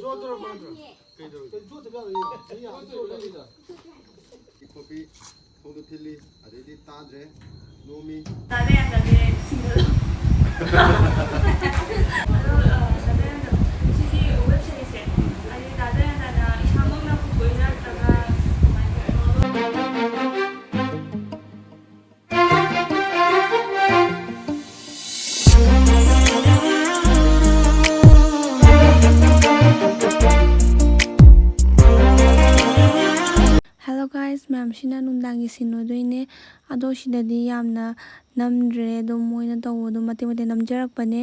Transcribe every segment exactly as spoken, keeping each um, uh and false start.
ꯀꯩꯗꯧꯔꯒꯦ? ꯈꯣꯠꯄꯤ ꯊꯣꯡꯗ ꯊꯤꯜꯂꯤ, ꯑꯗꯩꯗꯤ ꯇꯥꯗ꯭ꯔꯦ, ꯅꯣꯝꯃꯤ꯫ ꯇꯥꯗꯦ, ꯌꯥꯗꯦ, ꯁꯤꯡꯒꯜ꯫ ꯑꯗꯣ, ꯑ, ꯇꯥꯗꯦ, ꯌꯥꯗꯦ꯫ ꯁꯤꯒꯤ ꯋꯦꯕ ꯁꯤꯔꯤꯁꯁꯦ, ꯍꯥꯏꯗꯤ, ꯇꯥꯗꯦ, ꯌꯥꯗꯦꯅ ꯏꯁꯥꯃꯛꯅ ꯄꯨꯊꯣꯛꯏꯔꯥ ꯅꯠꯇ꯭ꯔꯒ ꯀꯃꯥꯏꯅ ꯇꯧꯔꯤꯅꯣ? Hello guys, ꯃꯌꯥꯝꯁꯤꯅ ꯅꯨꯡꯗꯥꯡꯒꯤ ꯁꯤꯟ ꯑꯣꯏꯗꯣꯏꯅꯦ꯫ ꯑꯗꯣ ꯁꯤꯗꯗꯤ ꯌꯥꯝꯅ ꯅꯝꯗ꯭ꯔꯦ, ꯑꯗꯨꯝ ꯃꯣꯏꯅ ꯇꯧꯕꯗꯣ ꯃꯇꯦꯛ ꯃꯇꯦꯛ ꯅꯝꯖꯔꯛꯄꯅꯦ꯫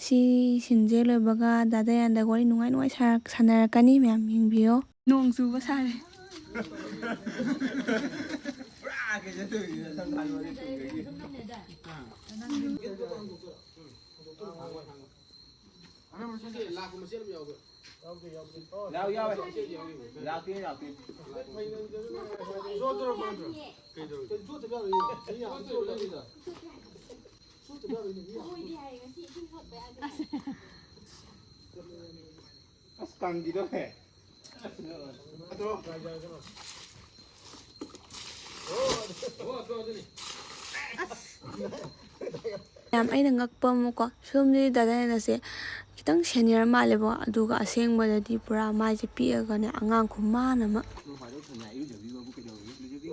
ꯁꯤ ꯁꯤꯟꯁꯦ ꯂꯣꯏꯕꯒ ꯗꯥꯗꯥ ꯌꯥꯟꯗꯒ ꯋꯥꯔꯤ ꯅꯨꯡꯉꯥꯏ ꯅꯨꯡꯉꯥꯏ ꯁꯥꯔꯛ-, ꯁꯥꯟꯅꯔꯛꯀꯅꯤ꯫ ꯃꯌꯥꯝ ꯌꯦꯡꯕꯤꯌꯣ꯫ ꯅꯣꯡ ꯆꯨꯕ ꯁꯥꯔꯦ꯫ ꯄꯨꯔꯥ ꯀꯩꯅꯣ ꯇꯧꯔꯤꯅꯦ, ꯁꯝ ꯊꯥꯡꯕ ꯅꯠꯇ꯭ꯔꯒꯗꯤ꯫ ꯌꯥꯎ, ꯌꯥꯎꯋꯦ꯫ ꯂꯥꯛꯇꯣꯏꯅꯤ, ꯂꯥꯛꯇꯣꯏꯅꯤ꯫ ꯑꯁ, ꯀꯪꯈꯤꯗꯧꯔꯦ꯫ ꯌꯥꯝ ꯑꯩꯅ ꯉꯛꯄ ꯑꯃꯀꯣ, ꯐꯤꯂꯝꯗꯨꯗꯤ ꯗꯥꯗꯥ ꯌꯥꯗꯁꯦ ꯈꯤꯇꯪ ꯁꯦꯅꯤꯌꯔ ꯃꯥꯜꯂꯦꯕꯣ, ꯑꯗꯨꯒ ꯑꯁꯦꯡꯕꯗꯗꯤ ꯄꯨꯔꯥ ꯃꯥꯏꯁꯦ ꯄꯤꯛꯑꯒꯅꯦ, ꯑꯉꯥꯡ ꯈꯨꯃꯥꯟ ꯑꯃ꯫ ꯅꯣꯡ ꯐꯥꯗꯣꯛ ꯊꯦꯡꯅ ꯏꯔꯨꯖꯕꯤꯕꯕꯨ ꯀꯩꯗꯧꯔꯒꯦ? ꯂꯨꯖꯕꯤꯒꯦ꯫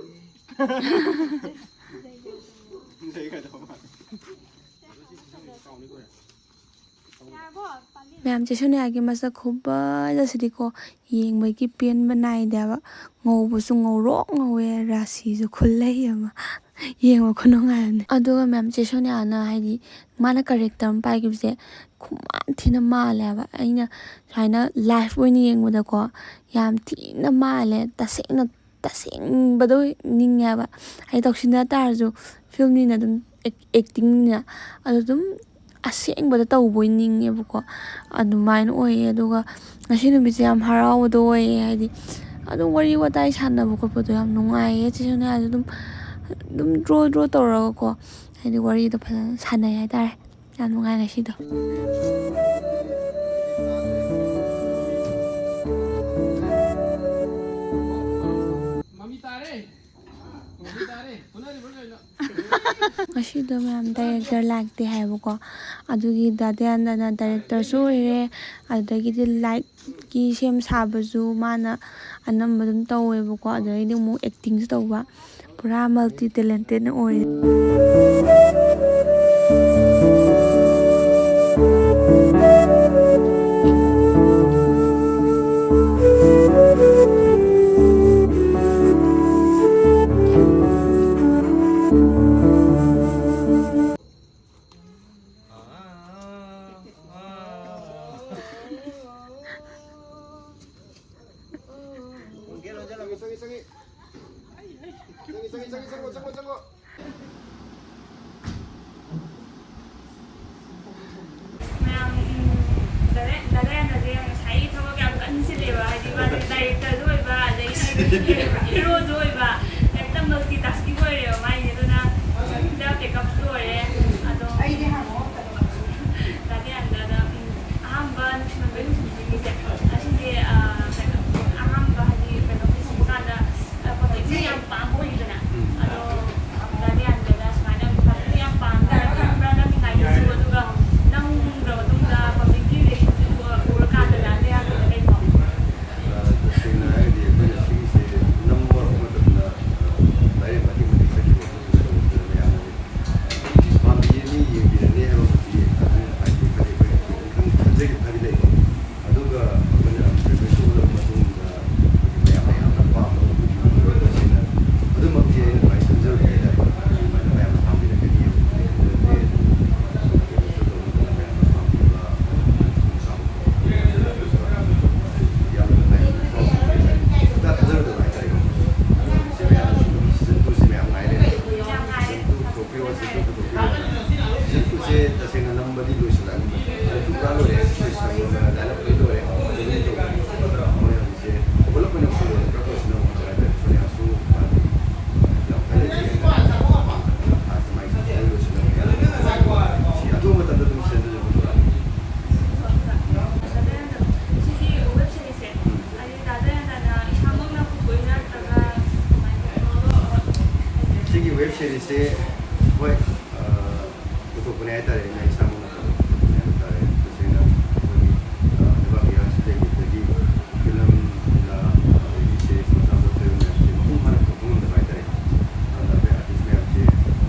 ꯂꯩꯒꯗꯧꯕ ꯃꯥꯜꯂꯦ꯫ ꯃꯌꯥꯝ, ꯆꯦ ꯁꯣꯅꯤꯌꯥꯒꯤ ꯃꯁꯛ ꯈꯨꯐꯖꯁꯤꯗꯤꯀꯣ, ꯌꯦꯡꯕꯒꯤ ꯄꯦꯟꯕ ꯅꯥꯏꯗꯦꯕ꯫ ꯉꯧꯕꯁꯨ ꯉꯧꯔꯣꯛ ꯉꯧꯋꯦ, ꯔꯥꯁꯤꯁꯨ ꯈꯨꯂꯩ ꯑꯃ꯫ ꯌꯦꯡꯕ ꯈꯨꯅꯨꯡꯉꯥꯏ ꯑꯃꯅꯤ꯫ ꯑꯗꯨꯒ ꯃꯌꯥꯝ, ꯆꯦ ꯁꯣꯅꯤꯌꯥꯅ ꯍꯥꯏꯗꯤ ꯃꯥꯅ ꯀꯦꯔꯦꯛꯇꯔ ꯑꯃ ꯄꯥꯏꯈꯤꯕꯁꯦ ꯈꯨꯃꯥꯟ ꯊꯤꯅ ꯃꯥꯜꯂꯦ ꯍꯥꯏꯕ꯫ ꯑꯩꯅ ꯁꯨꯃꯥꯏꯅ ꯂꯥꯏꯐ ꯑꯣꯏꯅ ꯌꯦꯡꯕꯗꯀꯣ, ꯌꯥꯝ ꯊꯤꯅ ꯃꯥꯜꯂꯦ꯫ ꯇꯁꯦꯡꯅ, ꯇꯁꯦꯡꯕꯗꯣ ꯅꯤꯡꯉꯦ ꯍꯥꯏꯕ꯫ ꯍꯥꯏꯗꯤ ꯇꯧꯁꯤꯟꯅ ꯇꯥꯔꯁꯨ, ꯐꯤꯂꯝꯅꯤꯅ ꯑꯗꯨꯝ ꯑꯦꯛ-, ꯑꯦꯛꯇꯤꯡꯅꯤꯅ ꯑꯗꯨ ꯑꯗꯨꯝ ꯑꯁꯦꯡꯕꯗ ꯇꯧꯕꯣꯏ ꯅꯤꯡꯉꯦꯕꯀꯣ꯫ ꯑꯗꯨꯃꯥꯏꯅ ꯑꯣꯏꯌꯦ꯫ ꯑꯗꯨꯒ ꯉꯁꯤ ꯅꯨꯃꯤꯠꯁꯦ ꯌꯥꯝ ꯍꯔꯥꯎꯕꯗꯣ ꯑꯣꯏꯌꯦ꯫ ꯍꯥꯏꯗꯤ ꯑꯗꯨꯝ ꯋꯥꯔꯤ ꯋꯥꯇꯥꯏ ꯁꯥꯟꯅꯕ ꯈꯣꯠꯄꯗꯣ ꯌꯥꯝ ꯅꯨꯡꯉꯥꯏꯌꯦ꯫ ꯆꯦ ꯁꯣꯅꯤꯌꯥꯁꯨ ꯑꯗꯨꯝ, ꯑꯗꯨꯝ ꯗ꯭ꯔꯣ ꯗ꯭ꯔꯣ ꯇꯧꯔꯒꯀꯣ, ꯍꯥꯏꯗꯤ ꯋꯥꯔꯤꯗꯣ ꯐꯖꯅ ꯁꯥꯟꯅꯩ ꯍꯥꯏꯇꯥꯔꯦ꯫ ꯌꯥꯝ ꯅꯨꯡꯉꯥꯏ ꯉꯁꯤꯗꯣ꯫ ꯁꯤꯗ ꯃꯌꯥꯝ ꯗꯥꯏꯔꯦꯛꯇꯔ ꯂꯥꯛꯇꯦ ꯍꯥꯏꯕꯀꯣ꯫ ꯑꯗꯨꯒꯤ ꯗꯥ ꯗꯌꯥꯅꯟꯗꯅ ꯗꯥꯏꯔꯦꯛꯇꯔꯁꯨ ꯑꯣꯏꯔꯦ, ꯑꯗꯨꯗꯒꯤꯗꯤ ꯂꯥꯏꯠꯀꯤ ꯁꯦꯝ ꯁꯥꯕꯁꯨ ꯃꯥꯅ ꯑꯅꯝꯕ ꯑꯗꯨꯝ ꯇꯧꯋꯦꯕꯀꯣ꯫ ꯑꯗꯨꯗꯩꯗꯤ ꯑꯃꯨꯛ ꯑꯦꯛꯇꯤꯡꯁꯨ ꯇꯧꯕ, ꯄꯨꯔꯥ ꯃꯜꯇꯤ ꯇꯦꯂꯦꯟꯇꯦꯠꯅ ꯑꯣꯏꯔꯦ꯫ ꯃꯌꯥꯝ, ꯎꯝ, ꯗꯥ ꯗꯥ ꯗꯥ ꯗꯥꯏꯔꯦꯛꯇꯔꯁꯦ ꯌꯥꯝ ꯉꯁꯥꯏꯒꯤ ꯊꯕꯛ ꯌꯥꯝ ꯀꯟꯅ ꯆꯤꯜꯂꯦꯕ, ꯍꯥꯏꯗꯤ ꯃꯥꯁꯦ ꯗꯥꯏꯔꯦꯛꯇꯔꯁꯨ ꯑꯣꯏꯕ, ꯑꯗꯒꯤ ꯍꯦꯔꯣꯁꯨ ꯑꯣꯏꯕ, ꯍꯦꯛꯇ ꯃꯜꯇꯤ ꯇꯥꯁꯀꯤꯡ ꯑꯣꯏꯔꯦꯕ ꯃꯥꯏꯁꯦ꯫ ꯑꯗꯨꯅ ꯃꯊꯟꯇ ꯄꯦꯛꯑꯞꯁꯨ ꯂꯣꯏꯔꯦ꯫ ꯑꯗꯣ ꯗꯥ ꯗꯥꯏꯔꯦꯛꯇꯔꯗ, ꯎꯝ, ꯑꯍꯥꯟꯕ ꯅꯨꯡꯁꯤꯅꯕꯩ ꯅꯨꯡꯁꯤꯅꯕꯤꯁꯦ, ꯑꯁꯤꯁꯦ, ꯑ, ꯀꯩꯅꯣ, ꯑꯍꯥꯟꯕ ꯍꯥꯏꯗꯤ ꯀꯩꯅꯣ ꯊꯤꯕ ꯀꯥꯟꯗ, ꯑ, ꯄꯕ꯭ꯂꯤꯛꯅ ꯌꯥꯝ ꯄꯥꯝꯕ ꯑꯣꯏꯗꯅ꯫ ꯎꯝ꯫ ꯑꯗꯣ ꯗꯥ ꯗꯌꯥꯅꯟꯗꯅ ꯁꯨꯃꯥꯏꯅ ꯄꯕ꯭ꯂꯤꯛꯅ ꯌꯥꯝ ꯄꯥꯝꯕ ꯈꯪꯕ꯭ꯔꯥ ꯅꯪ ꯅꯨꯡꯉꯥꯏꯕꯁꯨ? ꯑꯗꯨꯒ ꯅꯪ ꯎꯅꯔꯕ ꯃꯇꯨꯡꯗ ꯄꯕ꯭ꯂꯤꯛꯀꯤ ꯔꯤꯌꯦꯛꯁꯟꯁꯦ ꯎꯔꯀꯥꯟꯗ ꯗꯥ ꯗꯌꯥꯅꯟꯗ ꯀꯩꯅꯣ? ꯑ, ꯇꯁꯦꯡꯅ ꯍꯥꯏꯔꯒꯗꯤ ꯑꯩꯈꯣꯏꯅ ꯁꯤꯒꯤꯁꯦ ꯅꯝꯕ ꯍꯧꯔꯛꯄ ꯃꯇꯝꯗ, ꯑ, ꯂꯥꯏꯔꯤꯛ ꯃꯇꯤꯛ ꯃꯇꯤꯛ ꯆꯠꯈꯤꯕ ꯃꯇꯝꯗ ꯃꯌꯥꯝꯅ ꯄꯥꯝꯕꯤꯔꯅꯤ, ꯌꯦꯡꯕꯤꯔꯅꯤ ꯍꯥꯏꯕ ꯑꯃꯗꯤ ꯑꯗꯨꯝ ꯍꯥꯏꯗꯤ ꯈꯔꯗꯤ ꯑꯩꯈꯣꯏ ꯈꯤꯇꯪ ꯈꯟꯖꯈꯤꯕ ꯈꯔꯗꯤ ꯂꯩꯀꯣ꯫ ꯑꯗꯨꯒ ꯑꯩꯈꯣꯏꯅ ꯄ꯭ꯔꯤꯚꯤꯌꯁ ꯎꯠꯂꯕ ꯃꯇꯨꯡꯗ ꯑꯩꯈꯣꯏꯒꯤ ꯃꯌꯥꯝꯅ ꯌꯥꯝꯅ ꯄꯥꯝꯕ ꯎꯠꯈꯤꯕ ꯃꯇꯝꯗ ꯇꯁꯦꯡꯅ ꯑꯗꯨꯃꯛꯇꯤ ꯑꯩꯅ ꯑꯗꯨꯃꯥꯏꯅ ꯈꯟꯖꯔꯨꯗꯦ ꯍꯥꯏꯇꯥꯔꯦ꯫ ꯑꯗꯨꯃꯥꯏꯅ ꯃꯌꯥꯝꯅ ꯄꯥꯝꯕꯤꯔꯒꯗꯤ ꯌꯦꯡꯕꯤꯔꯒꯗꯤ ꯑꯗꯨꯝ ꯀꯩꯅꯣꯁꯨ ꯇꯧꯕ ꯃꯇꯝꯗ ꯃꯌꯥꯝꯅ ꯄꯥꯝꯕꯤꯕ ꯌꯥꯝꯅ ꯅꯨꯡꯉꯥꯏ꯫ ꯁꯨꯡꯊꯥ ꯊꯥꯖꯔꯨꯗꯕ ꯍꯥꯏꯇꯥꯔꯦꯀꯣ꯫ ꯑꯗꯣ ꯍꯧꯖꯤꯛꯁꯦ ꯃꯌꯥꯝꯅꯁꯨ ꯑꯗꯨꯝ ꯁꯤꯖꯟ ꯇꯨꯁꯦ ꯃꯌꯥꯝ ꯉꯥꯏ ꯂꯩꯔꯦ꯫ ꯁꯤꯖꯟ ꯇꯨ ꯄꯨꯊꯣꯛꯄꯤꯌꯣ, ꯁꯤꯖꯟ ꯇꯨ ꯄꯨꯊꯣꯛꯄꯤꯌꯣ꯫ ꯁꯤꯖꯟ ꯇꯨꯁꯦ ꯇꯁꯦꯡꯅ ꯅꯝꯕꯗꯤ ꯂꯣꯏꯁꯤꯜꯂꯛꯑꯅꯤ꯫ ꯁꯤꯖꯟ ꯇꯨ ꯄꯨꯔꯥ ꯂꯣꯏꯔꯦ꯫ ꯂꯣꯏꯁꯤꯜꯂꯛꯄ ꯗꯥꯏꯔꯦꯛ ꯂꯣꯏ ꯂꯣꯏꯔꯦ꯫ ꯃꯣꯏ ꯍꯧꯖꯤꯛꯁꯦ ꯄꯨꯂꯞ ꯑꯣꯏꯅ ꯐꯨꯜ ꯑꯣꯏꯅ ꯄꯨꯂꯞ ꯂꯣꯏꯁꯤꯟꯅꯕ ꯍꯣꯠꯅꯕ ꯍꯥꯏꯇꯥꯔꯦ꯫ ꯁꯣꯅꯤꯌꯥꯁꯨ ꯃꯥꯗꯤ ꯌꯥꯝ ꯀꯟꯅ ꯆꯦꯟꯕ ꯐꯥꯁꯇ ꯃꯥꯏ ꯁꯤꯖꯟ ꯂꯣꯏꯁꯤꯜꯂꯛꯑꯅꯤ꯫ ꯁꯤ ꯑꯊꯨꯕ ꯃꯇꯝꯗ ꯑꯗꯨꯝ ꯁꯤꯖꯟ ꯇꯨꯁꯦ ꯄꯨꯊꯣꯔꯛꯑꯅꯤ꯫ ꯁꯤꯒꯤ ꯋꯦꯕ ꯁꯦꯔꯤꯁꯁꯦ, ꯎꯝ꯫ ꯍꯥꯏꯗꯤ ꯗꯥ ꯗꯌꯥꯅꯟꯗꯅ ꯏꯁꯥꯃꯛꯅ ꯄꯨꯊꯣꯛꯏꯔꯥ ꯅꯠꯇ꯭ꯔꯒ ꯀꯃꯥꯏꯅ ꯇꯧꯕꯅꯣ? ꯁꯤꯒꯤ ꯋꯦꯕ ꯁꯦꯔꯤꯁꯁꯦ, ꯍꯣꯏ, ꯍꯥꯏꯇꯥꯔꯦ, ꯑꯩꯅ ꯏꯁꯥꯃꯛꯅ ꯇꯧꯖꯕꯅꯦ ꯍꯥꯏꯕ ꯇꯥꯔꯦ꯫ ꯇꯁꯦꯡꯅ ꯑꯩꯈꯣꯏꯒꯤ, ꯑ, ꯂꯩꯕꯥꯛ ꯏꯔꯥꯡꯁꯤ ꯂꯩꯈꯤꯕꯗꯒꯤ ꯐꯤꯂꯝ, ꯂꯤꯂꯥ, ꯑꯗꯒꯤ ꯁꯦꯔꯤꯁ ꯃꯆꯥ ꯃꯆꯥ ꯊꯣꯏꯕ ꯃꯌꯥꯝꯁꯦ ꯃꯄꯨꯡ ꯐꯥꯅ ꯄꯨꯊꯣꯛꯄ ꯉꯝꯗꯕ ꯍꯥꯏꯇꯥꯔꯦ꯫ ꯑꯗꯨꯅ ꯑꯩꯈꯣꯏ ꯑꯥꯔꯇꯤꯁ ꯃꯌꯥꯝꯁꯦ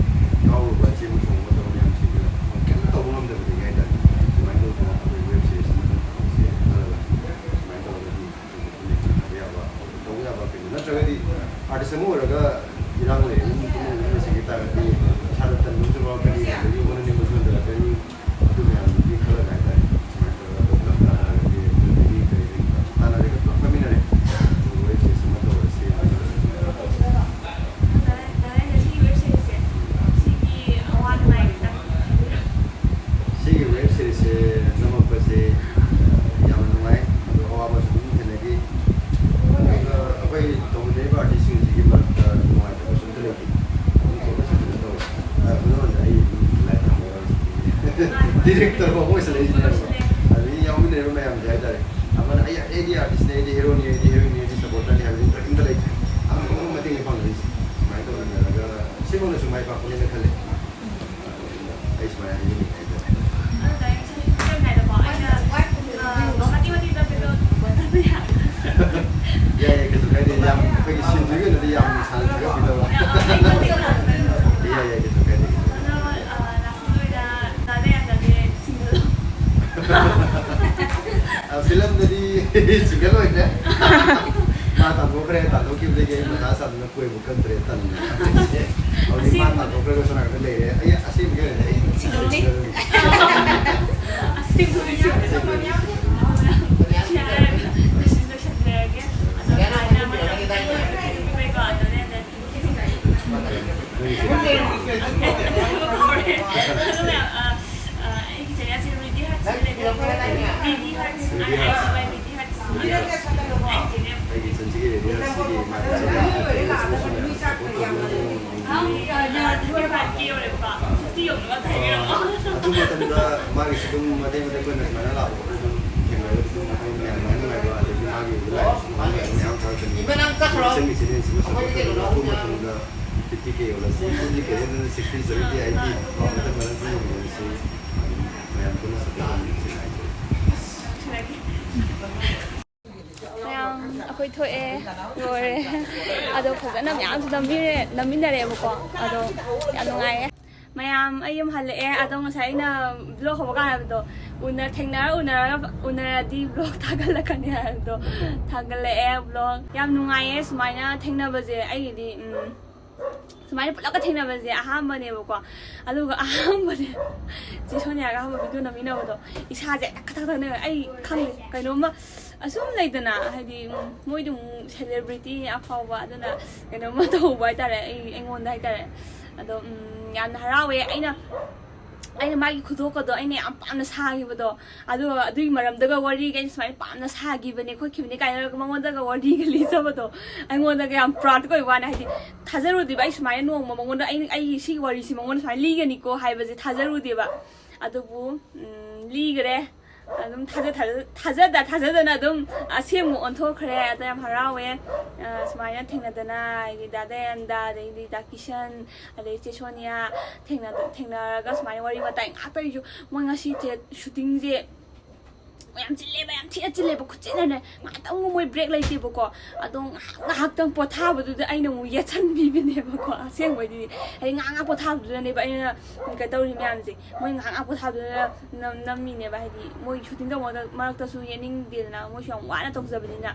ꯌꯥꯎꯔꯨꯕ, ꯆꯦꯟꯕ ꯆꯣꯡꯕ ꯇꯧꯕ ꯃꯌꯥꯝꯁꯤꯒꯤ ꯀꯩꯝꯇ ꯇꯧꯕ ꯉꯝꯗꯕꯗꯒꯤ ꯍꯥꯏꯇꯥꯔꯦ, ꯁꯨꯃꯥꯏꯅ ꯇꯧꯗꯅ ꯑꯩꯈꯣꯏ ꯋꯦꯕ ꯁꯦꯔꯤꯁ ꯑꯃꯇꯪ ꯇꯧꯁꯦ ꯈꯜꯂꯒ ꯁꯨꯃꯥꯏꯅ ꯇꯧꯔꯒꯗꯤ ꯌꯥꯕ, ꯇꯧꯕ ꯌꯥꯕ ꯀꯩꯅꯣ꯫ ꯅꯠꯇ꯭ꯔꯒꯗꯤ ꯑꯥꯔꯇꯤꯁ ꯑꯃ ꯑꯣꯏꯔꯒ ꯏꯔꯥꯡ ꯂꯩꯔꯦ, ꯃꯤ ꯇꯨꯃꯤꯟꯅ ꯂꯩꯁꯤꯟꯈꯤ ꯇꯥꯔꯒꯗꯤ ꯏꯁꯥꯗ ꯇꯟꯕ ꯑꯃꯁꯨ ꯐꯥꯎꯔꯛꯀꯅꯤ, ꯑꯗꯒꯤ ꯍꯣꯠꯅꯅꯤꯡꯕꯁꯨ ꯍꯟꯊꯔꯛꯀꯅꯤ꯫ ꯑꯗꯨ ꯃꯌꯥꯝꯗꯨꯒꯤ ꯈꯜꯂꯒ ꯍꯥꯏꯇꯥꯔꯦ, ꯁꯨꯃꯥꯏꯅ ꯇꯧꯔꯒ ꯄꯨꯂꯞ ꯇꯥꯟꯅꯔꯒꯗꯤ ꯑꯗꯨꯗꯒꯤ ꯀꯔꯤ ꯀꯔꯤ ꯇꯥꯟꯅꯔꯒ ꯄꯨꯂꯞ ꯐꯝꯃꯤꯟꯅꯔꯦ꯫ ꯑꯗꯨꯒ ꯋꯦꯕ ꯁꯦꯔꯤꯁ ꯑꯃ ꯇꯧꯔꯁꯤ꯫ ꯁꯤꯒꯤ ꯋꯦꯕ ꯁꯦꯔꯤꯁꯁꯦ ꯅꯝꯃꯛꯄꯁꯦ ꯌꯥꯝꯅ ꯅꯨꯡꯉꯥꯏ, ꯑꯗꯣ ꯑꯋꯥꯕꯁꯨ ꯑꯗꯨꯝ ꯊꯦꯡꯅꯈꯤ꯫ ꯑꯗꯨꯒ ꯑꯩꯈꯣꯏ ꯇꯧꯃꯤꯟꯅꯔꯤꯕ ꯑꯥꯔꯇꯤꯁꯁꯤꯡꯁꯤꯒꯤ ꯃꯔꯛꯇ ꯅꯨꯡꯉꯥꯏꯇꯕꯁꯨ ꯑꯝꯇ ꯂꯩꯇꯦ꯫ ꯑꯗꯨꯝ ꯇꯧꯅ ꯁꯨꯃꯥꯏꯅ ꯇꯧꯋꯦ꯫ ꯑ, ꯈꯨꯗꯝ ꯑꯣꯏꯅ ꯑꯩ ꯑꯗꯨꯝ ꯂꯥꯏ ꯊꯥꯡꯕ ꯌꯥꯎꯔꯤꯁꯤꯅꯤ꯫ ꯗꯤꯔꯦꯛꯇꯔ ꯐꯥꯎꯕ ꯑꯣꯏꯁꯜꯂꯛꯏꯁꯤꯅꯦꯕ꯫ ꯑꯗꯒꯤ ꯌꯥꯎꯃꯤꯟꯅꯔꯤꯕ ꯃꯌꯥꯝꯁꯦ ꯍꯥꯏꯇꯥꯔꯦ, ꯑꯃꯅ "ꯑꯩ, ꯑꯩꯗꯤ ꯑꯥꯔꯇꯤꯁꯇꯅꯦ, ꯑꯩꯗꯤ ꯍꯦꯔꯣꯅꯤ, ꯑꯩꯗꯤ ꯍꯦꯔꯣꯏꯟꯅꯤ, ꯑꯩꯗꯤ ꯁꯞꯄꯣꯔꯇꯔꯅꯤ" ꯍꯥꯏꯕꯗꯤ ꯀꯔꯤꯝꯇ ꯂꯩꯇ꯭ꯔꯦ꯫ ꯑꯃ ꯑꯃ ꯃꯇꯦꯡꯅꯦ ꯄꯥꯡꯅꯔꯤꯁꯦ꯫ ꯁꯨꯃꯥꯏꯅ ꯇꯧꯃꯤꯟꯅꯔꯒ ꯁꯤꯃꯛꯅꯁꯨ ꯃꯥꯏ ꯄꯥꯛꯄꯅꯦꯅ ꯈꯜꯂꯦ꯫ ꯑꯩ ꯁꯨꯃꯥꯏꯅ ꯍꯥꯏꯖꯅꯤꯡꯉꯦ ꯍꯥꯏꯇꯥꯔꯦ꯫ ꯑꯗꯨꯗ ꯑꯩ ꯁꯨꯝ ꯁꯝꯅ ꯍꯥꯏꯔꯕꯗꯀꯣ, ꯑꯩꯅ, ꯑ, ꯃꯇꯦꯛ ꯃꯇꯦꯛ ꯇꯞꯄꯦ ꯑꯗꯣ ꯕꯣꯇꯜꯗꯣ ꯌꯥ- ꯌꯥꯏ, ꯌꯥꯏ, ꯀꯩꯁꯨ ꯀꯥꯏꯗꯦ꯫ ꯌꯥꯝ ꯑꯩꯈꯣꯏꯒꯤ ꯁꯤꯟꯗꯨꯒꯤ ꯑꯣꯏꯅꯗꯤ ꯌꯥꯝ ꯁꯥꯟꯅ ꯊꯥꯒꯠꯄꯤꯗꯕ꯫ ꯑ, ꯑꯩ ꯃꯇꯦꯛ ꯂꯥꯛꯄꯅꯦ꯫ ꯌꯥꯏ, ꯌꯥꯏ, ꯀꯩꯁꯨ ꯀꯥꯏꯗꯦ, ꯀꯩꯁꯨ ꯀꯥꯏꯗꯦ꯫ ꯑꯗꯣ, ꯑ, ꯂꯥꯁ ꯑꯣꯏꯅ ꯇꯥꯗ ꯌꯥꯗꯕ ꯁꯤꯡꯒꯜꯗꯣ꯫ ꯑ, ꯐꯤꯂꯝꯗꯗꯤ ꯁꯤꯡꯒꯜ ꯑꯣꯏꯈ꯭ꯔꯦ꯫ ꯃꯥ ꯇꯥꯟꯊꯣꯛꯈ꯭ꯔꯦ, ꯇꯥꯟꯊꯣꯛꯈꯤꯕꯗꯒꯤ ꯑꯩ ꯃꯊꯥ ꯁꯥꯗꯅ ꯀꯣꯏꯕ ꯀꯟꯗ꯭ꯔꯦ, ꯇꯟꯗꯅ꯫ ꯍꯧꯖꯤꯛ ꯃꯥ ꯑꯁꯦꯡꯕ- ꯇꯥꯟꯊꯣꯛꯈ꯭ꯔꯒ ꯁꯣꯝ ꯅꯥꯀꯟꯗ ꯂꯩꯔꯦ꯫ ꯑꯩ ꯑꯁꯦꯡꯕꯒꯤ ꯑꯣꯏꯅꯗꯤ ꯑꯩ ꯁꯤꯡꯒꯜꯅꯤ꯫ ꯁꯤꯡꯒꯜꯅꯤ꯫ ꯑꯁꯦꯡꯕꯒꯤ ꯁꯤꯡꯒꯜꯅꯤ꯫ ꯌꯥꯔꯦ, ꯃꯦꯁꯦꯖ ꯂꯣꯏꯁꯟꯖꯔꯒꯦ꯫ ꯑꯗꯣ ꯁꯨꯃꯥꯏꯅ ꯃꯇꯝ ꯄꯤꯕꯤꯕꯩꯀꯣ, ꯑꯗꯣꯅꯦ, ꯑꯗꯣ ꯅꯪꯒꯤꯁꯦ ꯀꯥꯎꯔꯦ꯫ ꯑꯗꯨꯅ, ꯑ, ꯑ, ꯑꯩꯒꯤ ꯆꯦꯅꯦꯜꯁꯦ ꯔꯤꯗꯤ ꯍꯔꯠꯁ ꯍꯥꯏꯅ ꯂꯩꯕꯤꯔꯝꯃꯣ꯫ ꯔꯤꯗꯤ ꯍꯔꯠꯁ, ꯔꯤꯗꯤ ꯍꯔꯠꯁ꯫ ꯑꯥꯏ ꯑꯥꯏ ꯗꯤ ꯋꯥꯏ ꯔꯤꯗꯤ ꯍꯔꯠꯁ꯫ ꯔꯤꯗꯤ ꯍꯔꯠꯁ꯫ ꯑꯩꯒꯤ ꯆꯦꯅꯦꯜ꯫ ꯑꯩꯒꯤ ꯆꯟꯁꯤꯒꯤ ꯔꯤꯗꯤ ꯍꯔꯠꯁꯀꯤ ꯃꯥꯒꯤ ꯆꯦꯅꯦꯜ ꯍꯥꯏꯇꯥꯔꯦ, ꯁꯤꯃꯁꯨ ꯃꯌꯥꯝ ꯁꯞꯄꯣꯔꯠ ꯇꯧꯕꯤꯔꯝꯃꯣ꯫ ꯑ, ꯊꯥꯔꯇꯤ ꯐꯥꯏꯚ ꯀꯦ ꯌꯧꯔꯦꯕꯀꯣ꯫ ꯐꯤꯐꯇꯤ ꯌꯧꯅꯕ ꯇꯧꯕꯤꯔꯝꯃꯣ꯫ ꯑ, ꯑꯗꯨ ꯃꯇꯝꯗ ꯃꯥꯒꯤꯁꯨ ꯑꯗꯨꯝ ꯃꯇꯦꯛ ꯃꯇꯦꯛ ꯑꯩꯈꯣꯏꯅ ꯁꯨꯃꯥꯏꯅ ꯂꯥꯛꯄ ꯈꯣꯠꯄ ꯑꯗꯨꯝ ꯊꯦꯡꯅꯔꯒꯗꯤ ꯑꯗꯨꯝ ꯑꯩꯈꯣꯏ ꯃꯌꯥꯝ ꯅꯨꯡꯉꯥꯏ ꯅꯨꯡꯉꯥꯏꯕ ꯑꯗꯒꯤ ꯃꯥꯒꯤ ꯑꯣꯏꯕ ꯂꯥꯏꯔꯤꯛꯁꯨ ꯅꯨꯡꯉꯥꯏ ꯅꯨꯡꯉꯥꯏꯕ ꯃꯌꯥꯝ ꯊꯥꯔꯛꯀꯅꯤ꯫ ꯏꯆꯟꯒꯤ ꯆꯦꯅꯦꯜꯁꯤꯃ ꯁꯞꯄꯣꯔꯠ ꯇꯧꯕꯤꯔꯝꯃꯣ꯫ ꯑꯗꯨ ꯃꯇꯨꯡꯗ ꯐꯤꯐꯇꯤ ꯀꯦ ꯌꯧꯔꯁꯤ, ꯐꯤꯐꯇꯤ ꯀꯦ ꯌꯧꯔꯁꯤ, ꯁꯤꯛꯁꯇꯤ, ꯁꯚꯦꯟꯇꯤ, ꯑꯩꯠꯇꯤ, ꯃꯊꯪ ꯃꯊꯪ ꯁꯨꯝ ꯌꯧꯔꯁꯤ꯫ ꯑꯗꯨꯝ ꯃꯌꯥꯝ ꯄꯨꯟꯅ ꯁꯞꯄꯣꯔꯠ ꯇꯧꯃꯤꯟꯅꯁꯤ ꯍꯥꯏꯖꯔꯤ꯫ ꯃꯌꯥꯝ ꯑꯩꯈꯣꯏ ꯊꯣꯛꯑꯦ, ꯂꯣꯏꯔꯦ꯫ ꯑꯗꯣ ꯐꯖꯅ ꯃꯌꯥꯝꯁꯨ ꯅꯝꯕꯤꯔꯦ, ꯅꯝꯃꯤꯟꯅꯔꯦꯕꯀꯣ꯫ ꯑꯗꯣ ꯌꯥꯝ ꯅꯨꯡꯉꯥꯏꯌꯦ꯫ ꯃꯌꯥꯝ ꯑꯩ ꯌꯨꯝ ꯍꯜꯂꯛꯑꯦ꯫ ꯑꯗꯣ ꯉꯁꯥꯏ ꯑꯩꯅ ꯕ꯭ꯂꯣꯛ ꯍꯧꯕ ꯀꯥꯟꯗ ꯍꯥꯏꯕꯗꯣ, ꯎꯅ-, ꯊꯦꯡꯅꯔ ꯎꯅꯔꯒ, ꯎꯅꯔꯗꯤ ꯕ꯭ꯂꯣꯛ ꯊꯥꯒꯠꯂꯛꯀꯅꯤ ꯍꯥꯏꯕꯗꯣ ꯊꯥꯒꯠꯂꯛꯑꯦ ꯕ꯭ꯂꯣꯛ꯫ ꯌꯥꯝ ꯅꯨꯡꯉꯥꯏꯌꯦ ꯁꯨꯃꯥꯏꯅ ꯊꯦꯡꯅꯕꯁꯦ꯫ ꯑꯩꯒꯤꯗꯤ, ꯎꯝ, ꯁꯨꯃꯥꯏꯅ ꯄꯨꯂꯞꯀ ꯊꯦꯡꯅꯕꯁꯦ ꯑꯍꯥꯟꯕꯅꯦꯕꯀꯣ꯫ ꯑꯗꯨꯒ ꯑꯍꯥꯟꯕꯅꯦ ꯆꯦ ꯁꯣꯅꯤꯌꯥꯒ ꯑꯍꯥꯟꯕ ꯚꯤꯗꯤꯑꯣ ꯅꯝꯃꯤꯟꯅꯕꯗꯣ ꯏꯁꯥꯁꯦ ꯍꯦꯛꯇ ꯈꯇꯛ ꯈꯇꯛꯅꯦ꯫ ꯑꯩ ꯈꯪꯗꯦ, ꯀꯩꯅꯣꯝꯃ ꯑꯁꯨꯝ ꯂꯩꯗꯅ, ꯍꯥꯏꯗꯤ, ꯎꯝ, ꯃꯣꯏꯗꯤ ꯑꯃꯨꯛ ꯁꯦꯂꯦꯕ꯭ꯔꯤꯇꯤ ꯑꯐꯥꯎꯕ, ꯑꯗꯨꯅ ꯀꯩꯅꯣꯝꯃ ꯇꯧꯕ ꯍꯥꯏꯇꯥꯔꯦ, ꯑꯩ, ꯑꯩꯉꯣꯟꯗ ꯍꯥꯏꯇꯥꯔꯦ꯫ ꯑꯗꯣ, ꯎꯝ, ꯌꯥꯝꯅ ꯍꯔꯥꯎꯋꯦ꯫ ꯑꯩꯅ, ꯑꯩꯅ ꯃꯥꯒꯤ ꯈꯨꯗꯣꯛꯀꯗꯣ ꯑꯩꯅ ꯌꯥꯝ ꯄꯥꯝꯅ ꯁꯥꯈꯤꯕꯗꯣ, ꯑꯗꯨꯒ ꯑꯗꯨꯒꯤ ꯃꯔꯝꯗꯒ ꯋꯥꯔꯤꯒ ꯑꯩꯅ ꯁꯨꯃꯥꯏꯅ ꯄꯥꯝꯅ ꯁꯥꯈꯤꯕꯅꯦ ꯈꯣꯠꯈꯤꯕꯅꯦ ꯀꯥꯏꯅ ꯃꯉꯣꯟꯗꯒ ꯋꯥꯔꯤꯒ ꯂꯤꯖꯕꯗꯣ, ꯑꯩꯉꯣꯟꯗꯒ ꯌꯥꯝ ꯄ꯭ꯔꯥꯎꯗ ꯑꯣꯏꯕ ꯋꯥꯅꯦ꯫ ꯍꯥꯏꯗꯤ, ꯊꯥꯖꯔꯨꯗꯦꯕ ꯑꯩ ꯁꯨꯃꯥꯏꯅ ꯅꯣꯡꯃ ꯃꯉꯣꯟꯗ, ꯑꯩ, ꯑꯩꯒꯤ ꯁꯤꯒꯤ ꯋꯥꯔꯤꯁꯤ ꯃꯉꯣꯟꯗ ꯁꯨꯃꯥꯏꯅ ꯂꯤꯒꯅꯤꯀꯣ ꯍꯥꯏꯕꯁꯦ ꯊꯥꯖꯔꯨꯗꯦꯕ꯫ ꯑꯗꯨꯕꯨ, ꯎꯝ, ꯂꯤꯒꯔꯦ꯫ ꯑꯗꯨꯝ ꯊꯥꯖ-, ꯊꯥꯖ-, ꯊꯥꯖꯗ ꯊꯥꯖꯗꯅ ꯑꯗꯨꯝ ꯑꯁꯦꯡꯕ ꯑꯣꯟꯊꯣꯛꯈ꯭ꯔꯦ꯫ ꯑꯗ ꯌꯥꯝ ꯍꯔꯥꯎꯋꯦ꯫ ꯑ, ꯁꯨꯃꯥꯏꯅ ꯊꯦꯡꯅꯗꯅ, ꯍꯥꯏꯗꯤ ꯗꯥ ꯗꯌꯥꯅꯟꯗ, ꯑꯗꯩꯗꯤ ꯗꯥ ꯀꯤꯁꯟ, ꯑꯗꯩ ꯆꯦ ꯁꯣꯅꯤꯌꯥ ꯊꯦꯡꯅ-, ꯊꯦꯡꯅꯔꯒ ꯁꯨꯃꯥꯏꯅ ꯋꯥꯔꯤ ꯋꯥꯇꯥꯏ ꯉꯥꯏꯍꯥꯛꯇ ꯑꯩꯁꯨ, ꯃꯣꯏ ꯉꯁꯤ ꯆꯦ-, ꯁꯨꯇꯤꯡꯁꯦ ꯌꯥꯝ ꯆꯤꯜꯂꯦꯕ, ꯌꯥꯝ ꯊꯤꯅ ꯆꯤꯜꯂꯦꯕ, ꯈꯨꯠꯆꯤꯟꯅꯅꯦ꯫ ꯉꯥꯏꯍꯥꯛꯇꯪ ꯃꯣꯏ ꯕ꯭ꯔꯦꯛ ꯂꯩꯇꯦꯕꯀꯣ꯫ ꯑꯗꯣ ꯉꯥꯏꯍꯥꯛ ꯉꯥꯏꯍꯥꯛꯇꯪ ꯄꯣꯊꯥꯕꯗꯨꯗ ꯑꯩꯅ ꯑꯃꯨꯛ ꯌꯦꯠꯁꯟꯕꯤꯕꯅꯦꯕꯀꯣ꯫ ꯑꯁꯦꯡꯕꯩꯗꯤ ꯍꯥꯏꯗꯤ ꯉꯥꯏꯍꯥꯛ ꯉꯥꯏꯍꯥꯛ ꯄꯣꯊꯥꯕꯗꯨꯗꯅꯦꯕ ꯑꯩꯅ ꯀꯩꯅꯣ ꯇꯧꯔꯤ ꯃꯌꯥꯝꯁꯦ꯫ ꯃꯣꯏ ꯉꯥꯏꯍꯥꯛ ꯉꯥꯏꯍꯥꯛ ꯄꯣꯊꯥꯕꯗꯨꯗ ꯅꯝ-, ꯅꯝꯃꯤꯅꯦꯕ꯫ ꯍꯥꯏꯗꯤ ꯃꯣꯏ ꯁꯨꯇꯤꯡ ꯇꯧꯕ ꯃꯔꯛꯇꯁꯨ ꯌꯦꯠꯅꯤꯡꯗꯦꯗꯅ, ꯃꯣꯏꯁꯨ ꯌꯥꯝ ꯋꯥꯅ ꯇꯧꯖꯕꯅꯤꯅ꯫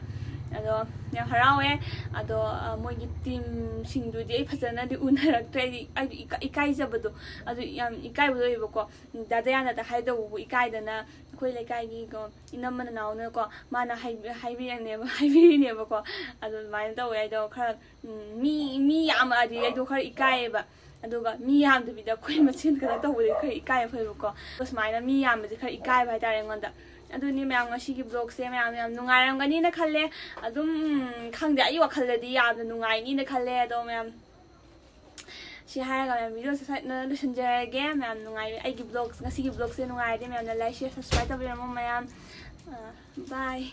ꯑꯗꯣ ꯌꯥꯝ ꯍꯔꯥꯎꯋꯦ꯫ ꯑꯗꯣ, ꯑ, ꯃꯣꯏꯒꯤ ꯇꯤꯝꯁꯤꯡꯗꯨꯗꯤ ꯑꯩ ꯐꯖꯅꯗꯤ ꯎꯅꯔꯛꯇ꯭ꯔꯦ꯫ ꯑꯩꯗꯤ, ꯑꯩꯗꯤ ꯏꯀꯥꯏ-, ꯏꯀꯥꯏꯖꯕꯗꯣ, ꯑꯗꯨ ꯌꯥꯝ ꯏꯀꯥꯏꯕꯗꯣ ꯑꯣꯏꯌꯦꯕꯀꯣ꯫ ꯗꯥ ꯗꯌꯥꯅꯟꯗ ꯍꯥꯏꯗꯧꯕꯕꯨ ꯏꯀꯥꯏꯗꯅ ꯑꯩꯈꯣꯏ ꯂꯩꯀꯥꯏꯒꯤ ꯀꯣ, ꯏꯅꯝꯃ ꯅꯅꯥꯎꯅꯀꯣ, ꯃꯥꯅ ꯍꯥꯏꯕꯤ-, ꯍꯥꯏꯕꯤꯔꯛꯅꯦꯕ, ꯍꯥꯏꯕꯤꯔꯤꯅꯦꯕꯀꯣ꯫ ꯑꯗꯣ ꯑꯗꯨꯃꯥꯏꯅ ꯇꯧꯋꯦ꯫ ꯑꯩꯗꯣ ꯈꯔ, ꯎꯝ, ꯃꯤ, ꯃꯤ ꯌꯥꯝꯃꯛꯑꯗꯤ ꯑꯩꯗꯣ ꯈꯔ ꯏꯀꯥꯏꯌꯦꯕ꯫ ꯑꯗꯨꯒ ꯃꯤ ꯌꯥꯝꯗꯕꯤꯗ ꯑꯩꯈꯣꯏ ꯃꯁꯦꯟ ꯈꯛꯇ ꯇꯧꯕꯗꯤ ꯈꯔ ꯏꯀꯥꯏꯕ ꯐꯩꯕꯀꯣ꯫ ꯑꯗꯣ ꯁꯨꯃꯥꯏꯅ ꯃꯤ ꯌꯥꯝꯕꯁꯦ ꯈꯔ ꯏꯀꯥꯏꯕ ꯍꯥꯏꯇꯥꯔꯦ ꯑꯩꯉꯣꯟꯗ꯫ ꯑꯗꯨꯅꯤ ꯃꯌꯥꯝ, ꯉꯁꯤꯒꯤ ꯕ꯭ꯂꯣꯒꯁꯦ ꯃꯌꯥꯝ ꯌꯥꯝ ꯅꯨꯡꯉꯥꯏꯔꯝꯒꯅꯤꯅ ꯈꯜꯂꯦ꯫ ꯑꯗꯨꯝ, ꯎꯝ, ꯈꯪꯗꯦ, ꯑꯩꯒꯤ ꯋꯥꯈꯜꯗꯗꯤ ꯌꯥꯝꯅ ꯅꯨꯡꯉꯥꯏꯅꯤꯅ ꯈꯜꯂꯦ꯫ ꯑꯗꯣ ꯃꯌꯥꯝ, ꯁꯤ ꯍꯥꯏꯔꯒ ꯃꯌꯥꯝ ꯚꯤꯗꯤꯑꯣꯁꯦ ꯁꯠꯅ ꯂꯣꯏꯁꯤꯟꯖꯔꯒꯦ꯫ ꯃꯌꯥꯝ ꯅꯨꯡꯉꯥꯏ-, ꯑꯩꯒꯤ ꯕ꯭ꯂꯣꯒ, ꯉꯁꯤꯒꯤ ꯕ꯭ꯂꯣꯒꯁꯦ ꯅꯨꯡꯉꯥꯏꯔꯗꯤ ꯃꯌꯥꯝꯅ like, share, subscribe ꯇꯧꯕꯤꯔꯝꯃꯣ ꯃꯌꯥꯝ꯫ ꯑ, bye꯫